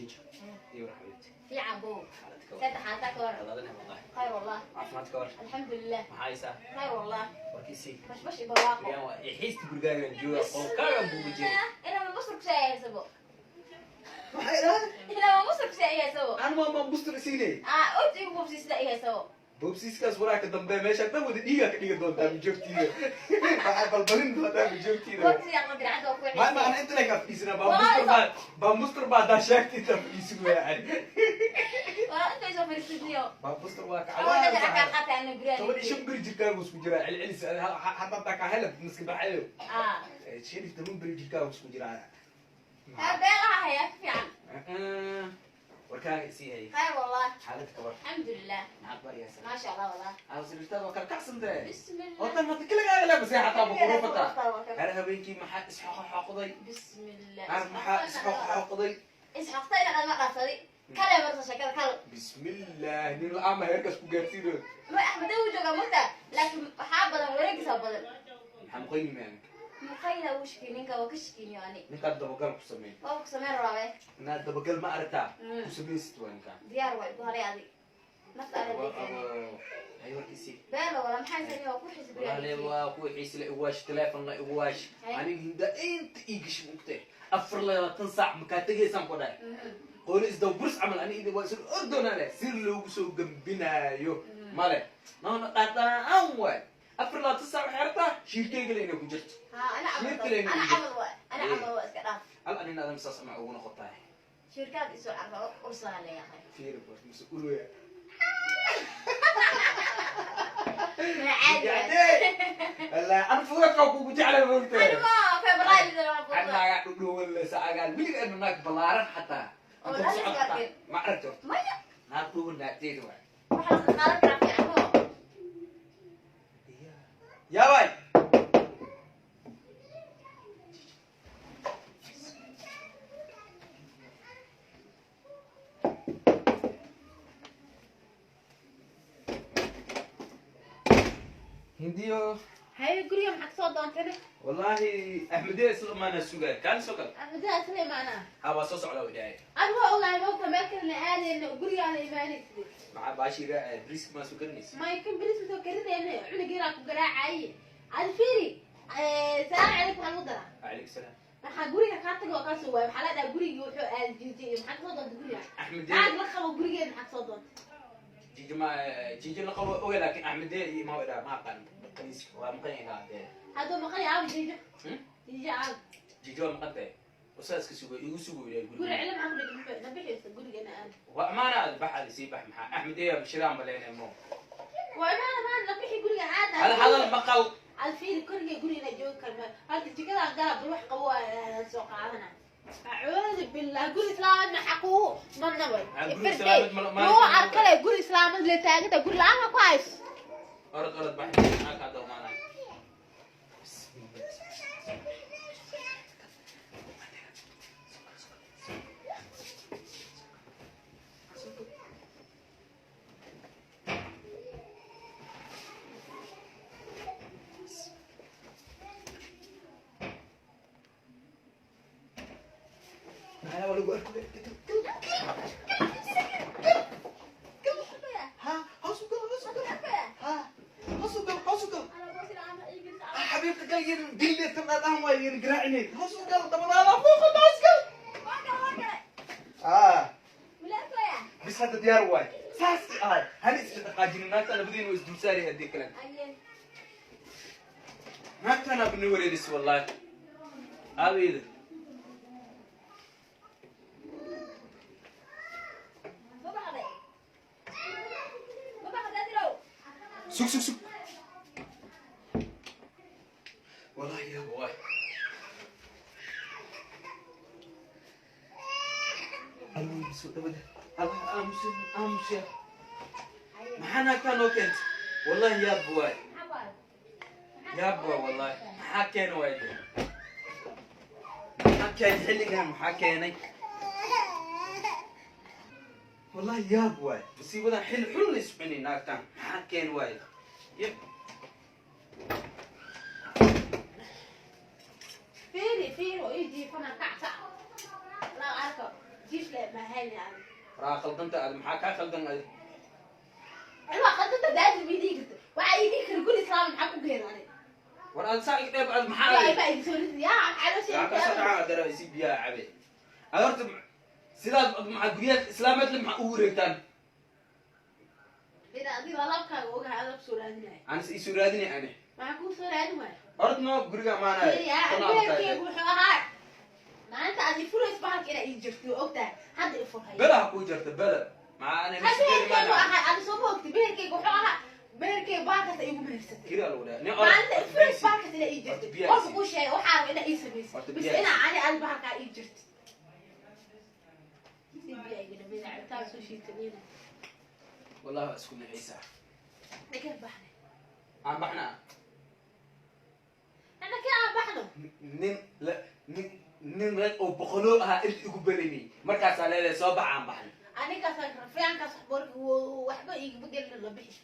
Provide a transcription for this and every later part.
Jiijo iyo war, xabiibti? Fiican bo. Xaalad ka war? Saddex xaalada ka war. Ladana wallahi. Khayr wallah. Caafimaad ka war? Alxamdulilah. Maxaa haysaa? Khayr wallah. Warkiisii? Bashbash iyo barwaaqo. Guriyaan waa xiisti, gurigaagan jooga, qolkaagan buugu jiray. Inama busur ku saayaysabo. Maxay dhahay? Inama busur ku saayaysabo. Anuma maan bustur isiinay? Ah, ot igu bobsiisda ihaysabo. Boobsiiskaas waraaka dambe meesha dhan wada dhiigaa ka dhigi doontaa mijoogtiida, waxaa balbalin doontaa mijoogtiida. Warkiisa aqla dircada waa ku Ma xiisay. Macna inta laga fadhiisana baa bustur baa baa bustur baa daa sheegtay inta fadhiisin weeyaan. Waa intay soo fariisatniyo. Baa bustur waa ka Awada ka qaata ana guriga. 15 beri jirkaagu isku jiraa celcelis, hadda taa ka hela miska baxayo. Ah. 15 beri jirkaagu isku jiraa. Ha beelaha haya fiican. Warkaaga isii hay. Khayr wallah. Xaalad ka war? Alxamdulilah. Maxaad baraysaa? Maasha Allah wallah. Sariirtaada waa kala kacsantee. Bismillah. Oo tan hadda keligaaga le maseexataa bukurufata har habeenkii, maxaa isxoqoxoqday? Bismillah. Har maxaa isxoqoxoqday? Isxoqtay ila ma dhaafsaday. Kale marta shakada kale. Bismillah, nin la-aan ma heerkaas ku gaarsiinayo? Ma Axmed uu joogaa mugta, laakiin waxaa badan wareegiisa badan. Maxaa muqaymi maan? Muqayla uu shiki ninka waa ka shikinyo ani. Ninkaad dabagal ku sameyn. Waa ku sameyn rabaa. Inaad dabagal ma aragtaa ku samaysid waa ninkaan. Diyaar waay ku haray adi. Nafta ala deeqay. Hay, warkiisii? Beelo wala maxaa sameeyay waa ku xisbi. Walaale waa ku xiisle, iwaash teleefon la iwaash. Hay. Aniga hinda inta ii gashi mugtay 24 saac makaa tegaysaan ku dhahay qooli isdaw burs camal ani idin waa isla ordoonaa leh sir loogu soo gambinaayo male noona dhadhaan waay 24 saac waxay rabtaa shiirkeyga le inay ku jirto. Ha ana camal. Shirka leena Ana ku jirto. Camal waay. Ana camal waa iska dhaaf. Al anina adam saas ama ugu noqotahay. Shirkaad isoo carfa ursaa leeyahay. Fiiri bor mise uloya. Ma caadi waay. Wallahi an furadka kugu jeclay moogtahay. Ani ma febraayida waa fursad. Anaaga dhudhuwan lesa agaal weliga anu naag balaaran xataa. Oo, Inta ku naag socota isgaarkeen. Ma aragto horta. Maya. Naag dhuwan naagteeda waay. Waxa la qaadan karaa fiican oo. Yaabay. Hindiyo. Haye, guriga maxaa kasoo doontay? Wallahi axmedee isla maana sugaya kaali soo kale. Axmedaa isla imaanaa? Ha, waa soo socdaa wadhaaya. Anigu waa ogahay moogta meel kalena aadayna gurigaana imaanaysid. Maxaa baashira brisk maa soo karinaysa? May kan bilis masoo karinayna, cunug yaraa ku garaacaye. Adi fiiri, salaam calaykum waxaa lagu daraa. Calaykum salaam. Maxaa guriga kaa tagay oo kaa soo waayay? Maxaa la dhahaa gurigii wuxuu aaday jiijay iyo maxaa kasoo doontay guriga? Axmedee. Maxaad la qabo gurigeeda, maxaa kasoo doontay? Jiji ma jiji la qabo oga, laakiin axmedee iyo ma wadhaa ma aqaan qaniiska waa maqan yahay dee. Hadduu maqan yahay aabu jiijo. Hmm? Jiijo aabu. Jiji waa maqan tahay, usaa iska sugo igu sugo ilaahay. Guri Guriga cili maxaa ku dhigay? Nabixiysa gurigeena aad. Waa amaana aad bax aad sii bax, maxaa axmedee bashiraan baleenay mo. Waa imaana maana nabixi guriga aad. Hal hadal maqal. Aad fiiri koriga guriga joogi karma hadda jikadaan galab bal wax qabo waa soo qaadana. Acuudu billah, guri islaamad ma xaquu manna way. Ah, guri islaamad Nuu arkale guri islaamad le taaganta guri la'aan ma ku hayso. Orod orod bax, maxaa kaa doomaanay? Maxaa waa lagu arkay? Ha, hoos u gal, hoos u gal. Ha, hoos u gal, hoos u gal. Ah, xabiibka gal yar dille tan dhadhaan waa yar garaacine. Hoos u gal dabadaada fooqa hoos gal. Ah, bis hadda diyaar waay. Saas ahay. Hal iska dhaqaajinin naagta labadiina waa isdulsaari haddii kale. Naagtana bini wareeris wallahi. Aabayda. Sug sug sug. Wallahi yaa waay. Alweydi soo dhawada. Allah aamusin aamusia. Maxaa naagtaa noo keentay? Wallahi yaab waay. Yaab waay wallahi. Maxaa keena waay dee? Maxaa keenay xilligan, maxaa keenay? Wallahi yaab waay. Musiibadan xilli xun la iscuni naagtan. Maxaa keen waay? Yep. Fiiri fiiri oo ii jiifana kac kac laa arko. Jiif le ma hayni aan. Raa khaldanta aad, maxaa kaa khaldan aad? Waa khaldanta daadi ma idii karta. Waxaa idii kara guri islaam maxaa ku geena ani? War aad saa ig dheeb aad maxaa? Yaa baa idin soo ridi yaa caloosha. Waxaa ka soo dhacaa dara isi biyaha cabe. Aad horta sidaad maxaa guryaha islaameed le maxaa ugu wareegtaan? Ina adiga alaabkaaga ogahay, adaa kusoo raadinaya. Anis isu raadinay ani. Maxaa kuu soo raadin waaya? Orod no guriga amaanaya. Beerkeygu wuxuu ahaa maalinta aad ifurays bahalka inaa ii jirto, waa ogtahay hadda ifurhay. Bela ha kuu jarta bela maxaa ana? Ha, beerkeygu ahaa adi soo ma ogti? Beerkeygu wuxuu ahaa beerkeyga bahalkaas iigu mehersatay. Kira lagu dhahay nin. Maalinta ifurays bahalkaas inaa ii jirto. Horta biyaha qofka sii. kuu sheegay waxaa raba inaa ii samaysid. Horta bis biyaha inaa sii. ani adi bahalkaa ii jirto. Si biyaa iga dhameyna, cabitaan soo shiitanina. Wallahi waa isku nixaysaa. Dhakeen baxne. Aan baxnaa. Dhakeen aan baxno. Nin la nin rag oo boqoloo ahaa inta igu belinay markaasaa leedahay soo bax aan baxnay. Anigaas rafiyaankaas waxba waxba igama gelin la bixi.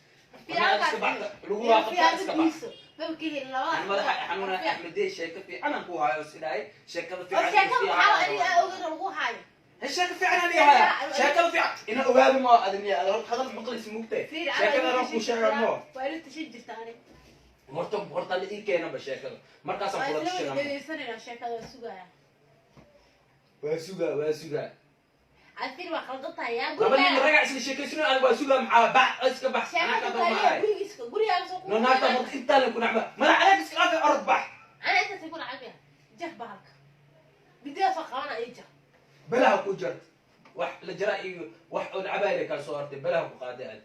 Warna iska baxda, lagu waafaqaa iska bax. Rafiyaankiisa maba ka helin labada. Aan madaxa xanuuna Axmedey, sheeko fiican aan ku hayo is idhahay sheekada oo fiican. sheekada maxaa aniga aa ogeyn oo lagu haayo? He, sheeko fiican aan haya, sheekada fiican ina ogaado ma adin ya horta hadal maqlaysi mugtay. Fiiri, sheekada aan ku sheega mo. Waa ila tashan jirta ani. Horta horta la ii keenaba sheekada markaasaan waa kula isla tashanaa. dhegeysanayna sheekada, waa sugaya. Waa sugaa, waa sugaa. Ad fiiri, waa khaldan tahay yaa. Laba nin guriga ragaa isla sheekaysano, adiga waa sugaa maxaa? Bax, iska bax, anaa sheekada ka taaliya dawmaahay. Gurigiiska gurigaaga soo No naagta horta intaa la ku nacba madax adag iska dhaafi, orod bax. Ana intaasay ku nacabaya jah bahalka bidiyaa soo qabana ii jah. Belaha ku jarta wax la jara iyo wax oo lacabaayla kaa soo hartay, belaha ku qaaday aad.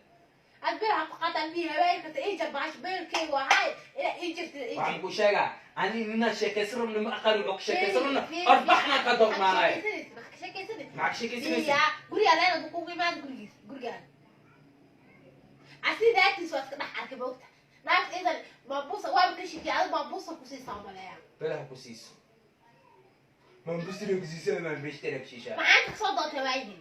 Ad beel ku qaata miyi haween karta ii jar bahash beelkeygu ahay inaa ii jirta ii jar. Waxaan ku sheegaa ani ninaan sheekaysan rabna ma aqaan wuxuu ka sheekaysan rabna, orod baxnaa ka dawmaanay. Maxaa sheekaysanaysa? Maxaa ka sheekaysanaysa? Fiiriyaa, gurigaa leena buu kugu imaan gurigiis gurigaan asi naagtiis waa iska dhex arkay moogta naagta idan maabuusa waaba ka shikiya adiga maabuusa kusiisaa umaleeya. Belaha ku siiso maambustina ku siiso maambishtana ku siisaa. Maxaa inta kasoo doontay waayihin?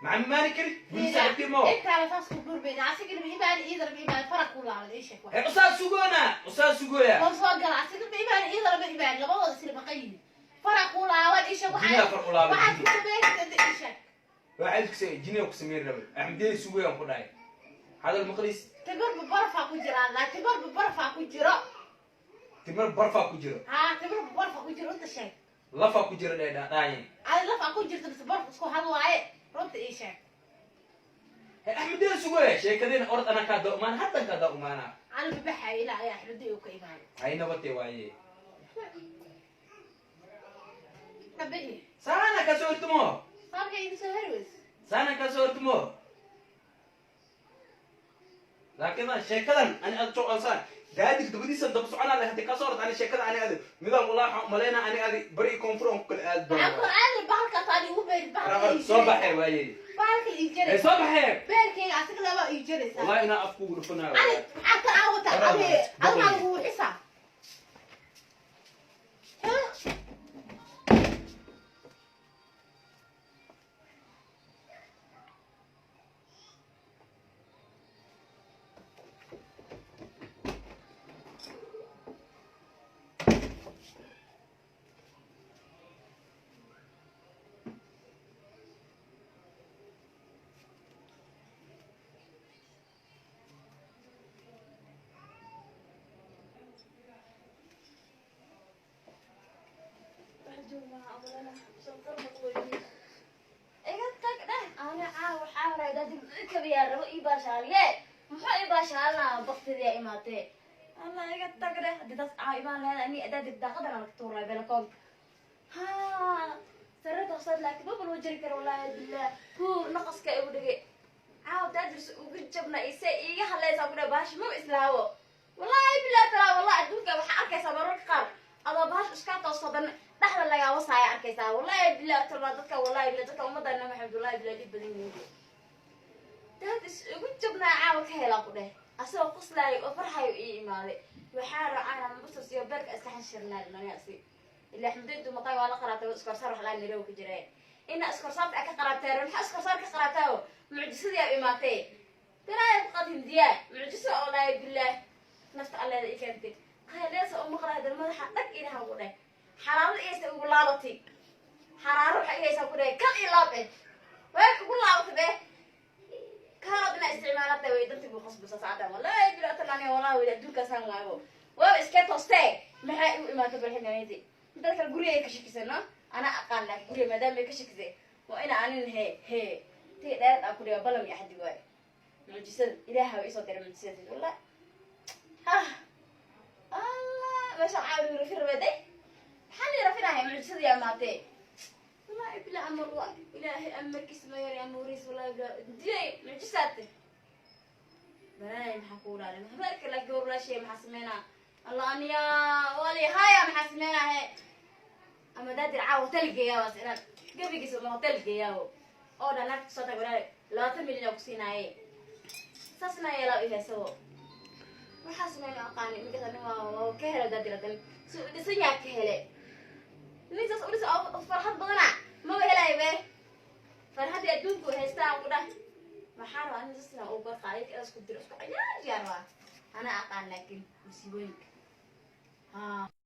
Maxaa maani kari guri saaxiibkii mo. Intaaba saas ku burbayna asigana ma imaan, iidana ma imaan, faraq ku laaban ii sheeg wax. Ee usaa sugoona, usaa sugooya. Oo soo gala asigana ma imaan, iidana ma imaan, labadooda isla maqan yihiin, faraq ku laaban ii sheeg Jiniyaa waxaa far u laaban. waxaad ku samaynaysa ii sheeg. Waxaad ku jiniya ku sameyn rabay Axmedey sugooyaan ku dhahay hadal maqlis. Timirba barafaa ku jiraan laa, timirba barafaa ku jiro. Timir barfaa ku jiro. Haa, timirba barafaa ku jiro, runta sheeg. Lafaa ku jiro dheh dhaayin. Adi lafaa ku jirta mise baraf isku hal waaye, runta ii sheeg. Axmedey sugooya sheekadina, orod anaa kaa daumaana, haddan kaa daumaana. Ana babaxayo ilaa ayaa Axmedey uu ka imaado. Hay nabate waaye. Nabixi. Saana ka soo hortumo. Saamka iga soo heri weys. Saana ka soo hortumo, laakiin sheekadan ani aad soconsan daadir dabadiisa daba soconaa leh hadii ka soo hort ani sheekada ani adi midaan walaa waxaan umaleynaa ani adi bari iyo koonfur aan ku kala aadi Maxaa ku doona. aadi bahalkaas aan igu beerid bahalka ii Soo jaraysaa. baxee waaye. Bahalka ii Ee jaraysa. soo baxee. Beerkeyga asiga laba ii jaraysaa. Wallahi inaa afkugu dhufanaayo. Ani maxaa ka aawata? Adi adi maxaa lagu xisaa? Huh? Iga tag dheh ana caaw waxaa waray dad kabiyaa rabo ii baashaaliye, muxuu ii baashaalinaa? Baktidiyaa imaatee alla iga tag dheh. Haddii taas caaw imaan lahayd ani adaadib daaqadan aan ka tuuray belakoonka ha sararta hosaad, laakiin maba loo jari karo. Wallaahi billah huur naqaska igu dhigay caaw daadirs ugu jabna ise iiga hadlaysaa ku dheh baashi maba islaawo. Wallaahi billah talaa wallahi adduunka waxaa arkaysaa mararka qaar adoo bahash iskaa toosto dan dhexda lagaa wasaaya arkaysaa. Wallahi billah talaa dadka, wallahi billah dadka ummadda Maxamed, wallahi billah dhib badan yihiin. Dad is ugu jabnaa caawa ka helaa ku dheh asagoo qoslaayo oo farxayo ii imaaday. Waxaa raacana mabusas iyo beerka iska xanshirnaa dhimanayaasi ilaa Axmedaydu maqay waa la qaraabtay iskorsaar wax laa Nairobi ku jiray ina iskorsaarta ka qaraabtay. Maxaa iskorsaar ka qaraabtaayo? Mucjisadii aa imaatay dalaaya ku qad hindiyaa mucjiso oo laayo billaah nafta alleeda ii keentay qayleesa oo maqlaya dan madaxa dhag ilaha ugu dheh xaraarada iyaysa ugu laabatay xaraaro waxaa. Ayaysaa ku dhahay kal iyo laab eh way kugu laabatay be kaalood inaa isticmaalata way danti buu qasbusa saacada. Wallahi bila talani, wallahi way adduunkaasaan waayo, waaba iskee toostee. Maxay u imaatay balxilganaydi dad kale gurigay ka shakisay? No, anaa aqaan, laakiin guriga maadaama ay ka shakisay waa ina anin he he tii dheerad aan ku dhiga balam iyo xaddi waayo. Mucjisada ilaaha way isoo diray, mucjisada wallahi. Ah Allah, meeshaan caawi rafin rabeeday, maxaa la rafinaya? Mucjisada yaa imaatee. Wallahi bila amar waa ilaahay amarkiis ma yar amuuriis. Wallahi bila dilay mucjisaate balaay. Maxaa kugu dhaalay habeerka? Laakiin gabar walaashay maxaa sameynaa? Allah aniya wali haya, maxaa sameynaa? He ama daadir caawa hotel geeyaa, waas inaan gabigiisa ma hotel geeyaa oo dhan naagta soo tag walaal 20 milyan oo kusiinaaye, saasna yeelaa i heesabo. Waxaa sameyn aqaani ninkaas ani waa ka helo daadir hadan si u dhisan yaa ka hele. Nin saas u dhisan oo farxad badana maba helayo be, farxaddii adduunku haystaa ku dhah. Maxaa rabaa nin sasna uu gar qaaday isku diro, isku cayaar rabaa. Ana aqaan laakiin musiibooyinka ha.